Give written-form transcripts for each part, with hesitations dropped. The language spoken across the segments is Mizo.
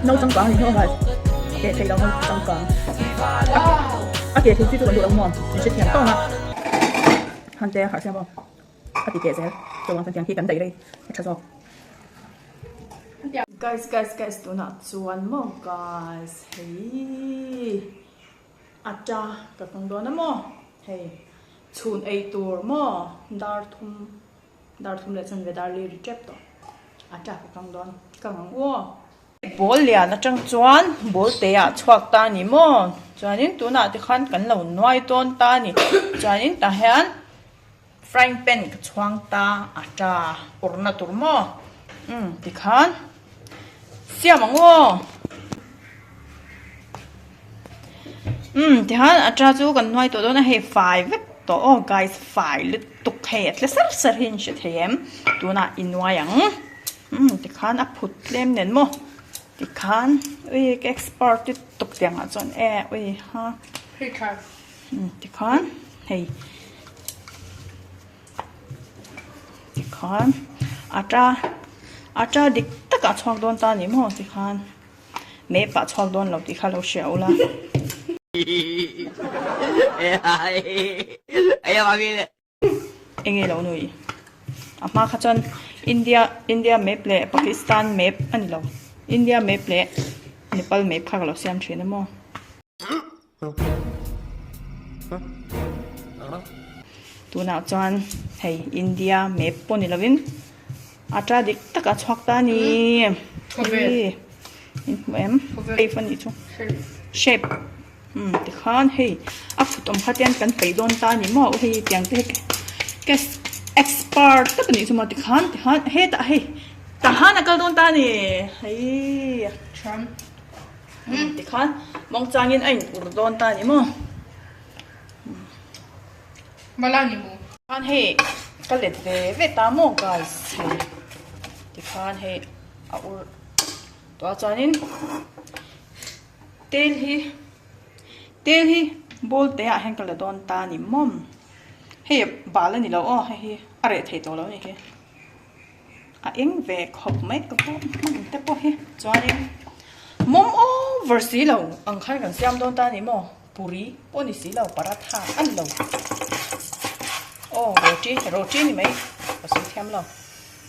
No changkang a ni hlawm a, keh theih loh no changkang. A keh thei chi chu kan duh lo maw? Min hrethiam tawng a. Han te a harh sia maw? A ti keh zel. Chuvang chuan tiang khi kan daih rei a tha zawk. Guys guys guys tunah chuan maw guys hei atta ka kang dawn a maw hei chhun ei tur maw dar thum dar thum leh chuan ve dar li ri tep tawh atta ka kang dawn ka ngang u aw. Ball lian atang chuan ball te ah chhuak ta a ni maw chuanin tunah te khan kan lo nuai dawn ta a ni chuanin tah hian. Frying pan ka chhuang ta atta awrhna tur maw? Umm tikhan siam ang aw. Umm tikhan atta chu kan nuai tawh dawn a hei fai vek tawh aw guys fai lutuk hei a tle sar sar hi in hre thei em tunah i nuai ang umm tikhan a phut tlem nen maw tikhan ui ka expert lutuk tiang ah chuan e ui ha. Tikhan hei tikhan atta atta dik takah a chhuak dawn ta a ni maw tikhan map ah chhuak dawn lo tih kha lo hria ula. Enge lo nui? A hma kha chuan India India map leh Pakistan map a ni lo. India map leh Nepal map kha ka lo siam thin a maw? Tunah chuan hei India map pawh ni lovin a ta dik tak a chhuak ta a ni. Hei in hmu em? Shape a nih chu. Shape. Umm tikhan hei a fut awm kha te hian kan peih dawn ta a ni maw hei tiang te hi ka expert tak a nih chu maw tikhan tikhan hetah hei tahan a kal dawn ta a ni hei umm tikhan mawng changin a in ur dawn ta a ni maw tikhan hei ka let ve ve ta maw guys hei tikhan hei a ur tawh a chuanin. Tel hi tel hi bowl te ah hian ka la dawn ta a ni mawm hei bal a ni lo aw hei hi a reh thei tawh lo a ni hi a eng ve khawp mai ka pawh hman te pawh hi chuanin mawm over si lo ang khan kan siam dawn ta a ni maw puri pawh ni si lo paratha a ni lo aw roti roti a ni mai ka sawi thiam lo.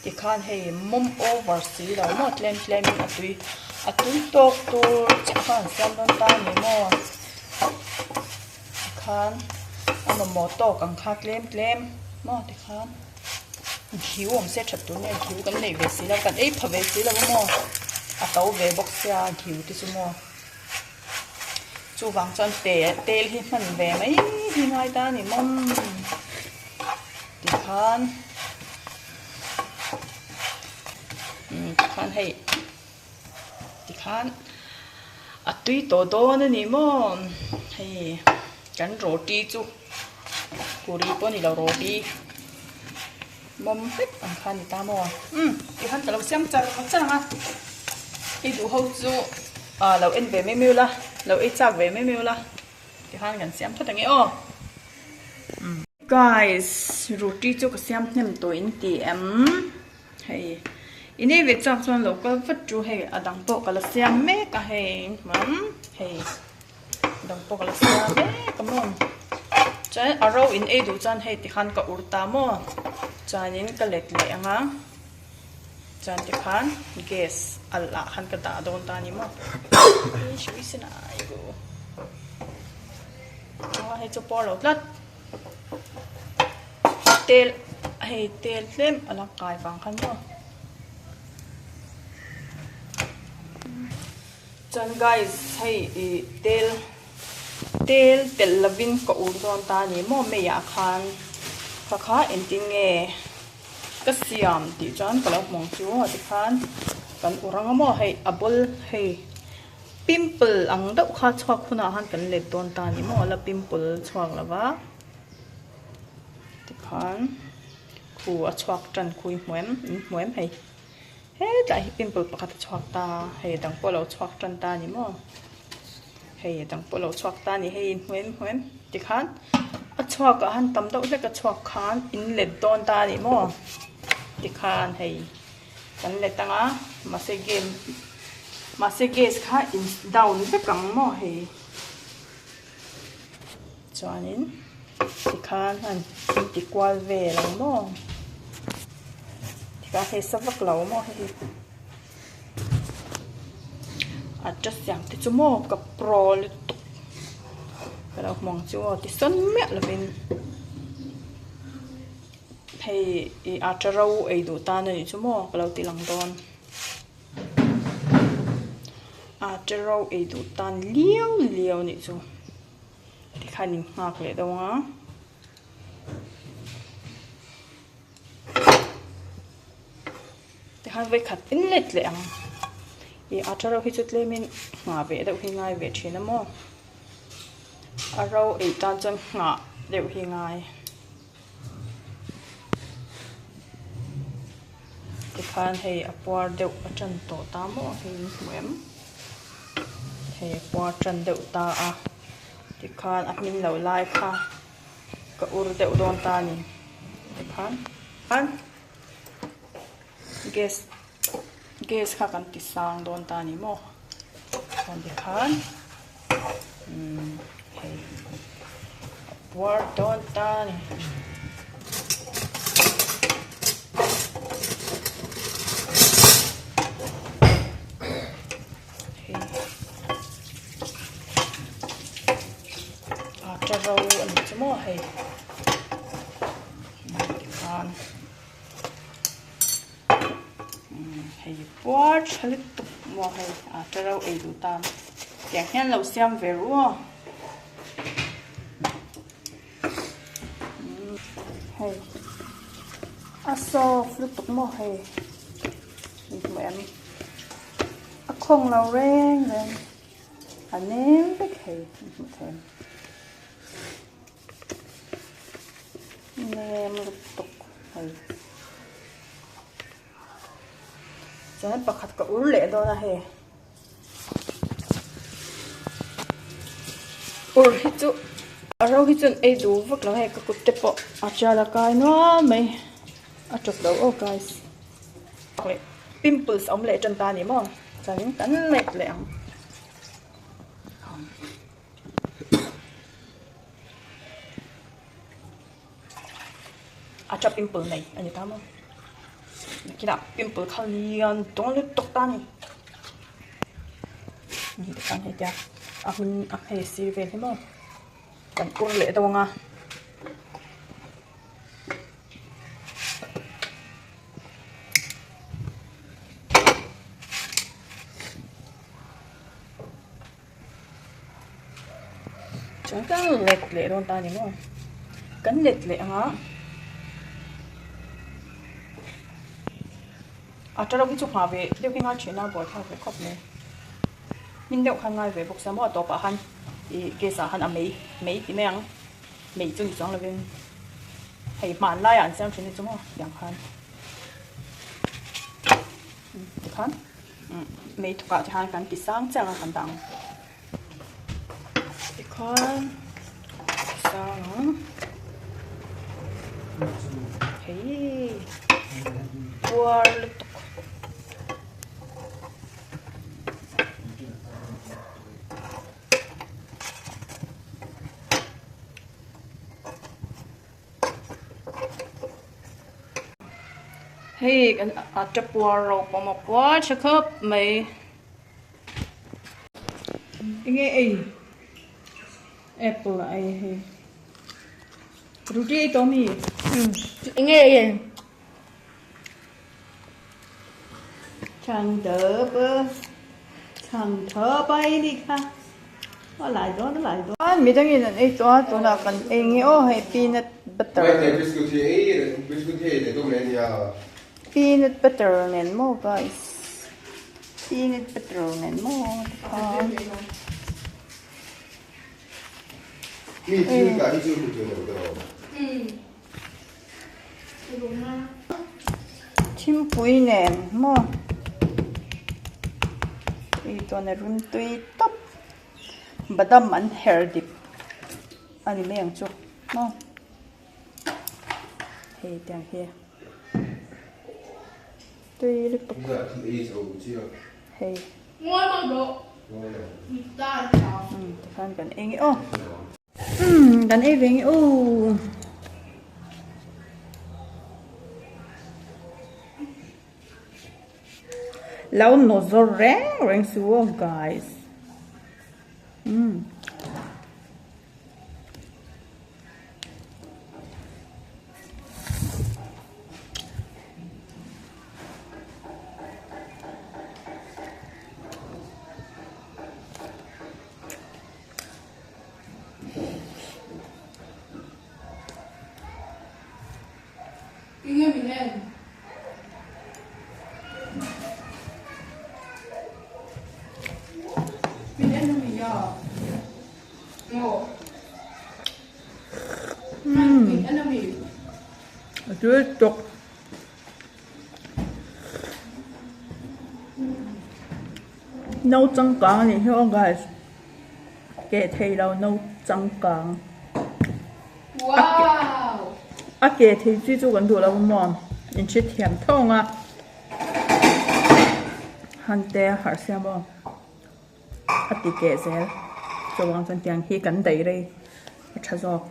Tikhan hei mawm over si lo maw tlem tlem in a tui a tui tawk tur chiah kha an siam dawn ta a ni maw tikhan a mamawh tawk ang kha tlem tlem maw tikhan ghiu awm se that tur nge ghiu kan neih ve si lo kan ei pha ve si lo a maw a to ve bawk sia ghiu te chu maw chuvang chuan te tel hi hman ve mai hi ngai ta a ni mawm tikhan. Tikhan hei tikhan a tui tawh dawn a ni maw hei kan roti chu kuri pawh a ni lo roti mawm vek ang kha a ni ta maw umm tikhan ka lo siam char char ang a i duh ho chu ah lo en ve mai mai ula lo ei chak ve mai mai ula tikhan kan siam phawt ang e aw. Guys roti chu ka siam hnem tawh in ti em hei i nei ve chak chuan lo kal vat chu hei a dang pawh ka la siam mek a hei mam hei a dang pawh ka la siam mek a maw chuan a ro in ei duh chuan hei tikhan ka ur ta maw chuanin ka let leh ang a chuan tikhan gas alh ah khan ka dah dawn ta a ni maw hei chu pawr lo tlat. Tel hei tel tlem a la kai vang khan maw chuan guys hei ih tel tel telh lovin ka ur dawn ta a ni maw meiah khan kha kha engtin nge ka siam tih chuan ka lo hmu ang chu a tikhan kan ur ang a maw hei a ball hei. Pimple ang deuh kha chhuak hunah khan kan let dawn ta a ni maw a la pimple chhuak lo va tikhan khu a chhuak tan khu i hmu em in hmu em hei hetlai hi pimple pakhat a chhuak ta hei a dang pawh a lo chhuak tan ta a ni maw hei a dang pawh a lo chhuak ta a ni hei in hmu em hmu em tikhan a chhuak ah khan tam deuh hlek a chhuak khan in let dawn ta a ni maw tikhan hei. Kan let ang a, mahse game. Mahse gas kha in down vek ang maw hei. Chuanin tikhan an inti kual vel ang maw. Tikhan hei sa vak lo maw hei. Atta siam te chu maw ka pro lutuk. Ka lo hmu ang chu aw ti sawn miah lovin hei ih atta ro ei duh tan a nih chu maw ka lo ti lang dawn. Atta ro ei duh tan liau liau a nih chu tikhan in nghak leh deuh ang a. Tikhan vawi khat in let leh ang. Ih a tha reuh hi chu tlemin nghah ve deuh hi ngai ve thin a maw. A ro ei tan chuan nghah deuh hi ngai. Tikhan hei a puar deuh a tan tawh ta maw hei in hmu em. Hei a puar tan deuh ta a tikhan a hmin lo lai kha ka ur deuh dawn ta a ni tikhan. Gas gas kha kan ti sang dawn ta a ni maw chuan tikhan umm hei a puar dawn ta a ni. Hei atta ro a ni chu maw hei tikhan. Hei puar tha lutuk maw hei a ta ro ei duh tan tiang hian lo siam ve ru aw hei a soft lutuk maw hei hmu em a khawng lo reng reng a nem vek hei hmu thei. Nem lutuk hei. Chuan pakhat ka ur leh dawn a hei. Ur hi chu a ro hi chuan ei duh vak lo hei ka kut te pawh a tial a kai nual mai a tawp lo aw guys. Pimples a awm leh tan ta a ni maw chuanin kan let leh ang. A tha pimple nei a ni ta maw nakinah pimple kha lian dawn lutuk ta a ni tikhan hei tia a hun a hei sir vel hi maw kan ur leh deuh ang a. Chuan kan let leh dawn ta a ni maw? Kan let leh ang a. A taro hi chu nghah ve deuh hi ngai thin a, buaithlak ve khawp mai. Hmin deuh khan ngai ve bawk sia maw a tawpah khan ih gas ah khan a mei mei ti mai ang. Mei chu ni chuang lovin hei hmanlaiah an siam thin hi chu maw tiang khan tikhan. Mei thawkah te khan kan ti sang chiang a kan dah ang. Tikhuan ti sang ang. Hei puar lutuk. Hei kan atta puar ro pawm a puar tha khawp mai. Enge ei apple a ei hei ruti ei tawh mi? Enge ei e? Chhang tawp chhang tawp a ei ni kha a lai dawn a lai dawn. Midangin an ei tawh a tunah kan ei nge aw hei peanut butter. Peanut butter nen maw guys peanut butter nen maw tikhan. Thingpui nen maw tui chuan a rim tui tawp badam an her dip a ni mai ang chu maw hei tiang hi tui lutuk hei. Tikhan kan ei nge aw. Umm kan ei ve nge aw. Lo nawh zawr reng reng su aw guys. Umm. A tui tawk. No changkang a nih hi aw guys. Keh thei lo no changkang. A keh thei chi chu kan duh lo a maw in hre thiam thawng a. Han te a harh sia maw a ti keh zel chuvang chuan tiang hi kan daih rei a tha zawk.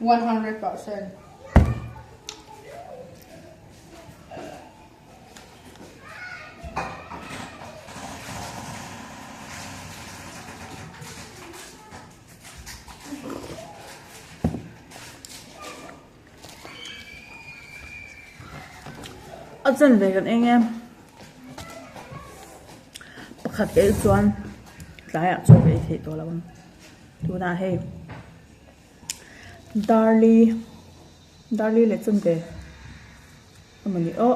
100%. A chan ve kan eng e pakhat eih chuan tlaiah chaw ka ei theih tawh lo ang tunah hei darli darli leh chan ve emawni aw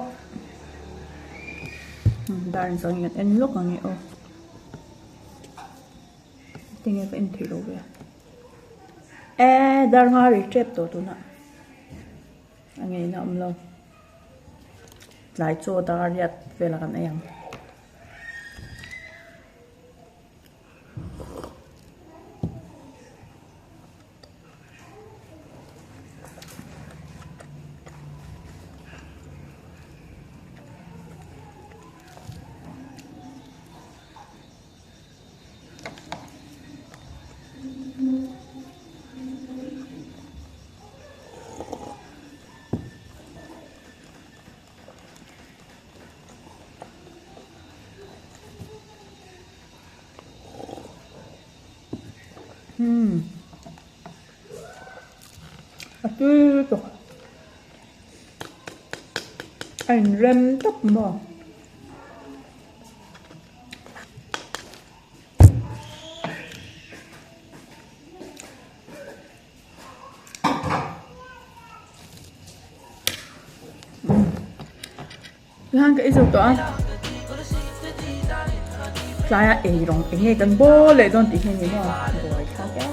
dar in chuan kan en lawk ang e aw tinge ka en theih loh ve e dar nga ri tep tawh tunah a ngeina awm lo tlai chaw dar riat velah kan ei ang. Umm a tui tawk a inrem tawp maw. Tihian ka ei zo tawh a tlaiah ei rawng eng nge kan bawl leh dawn tih hi a ni maw buai thlak e.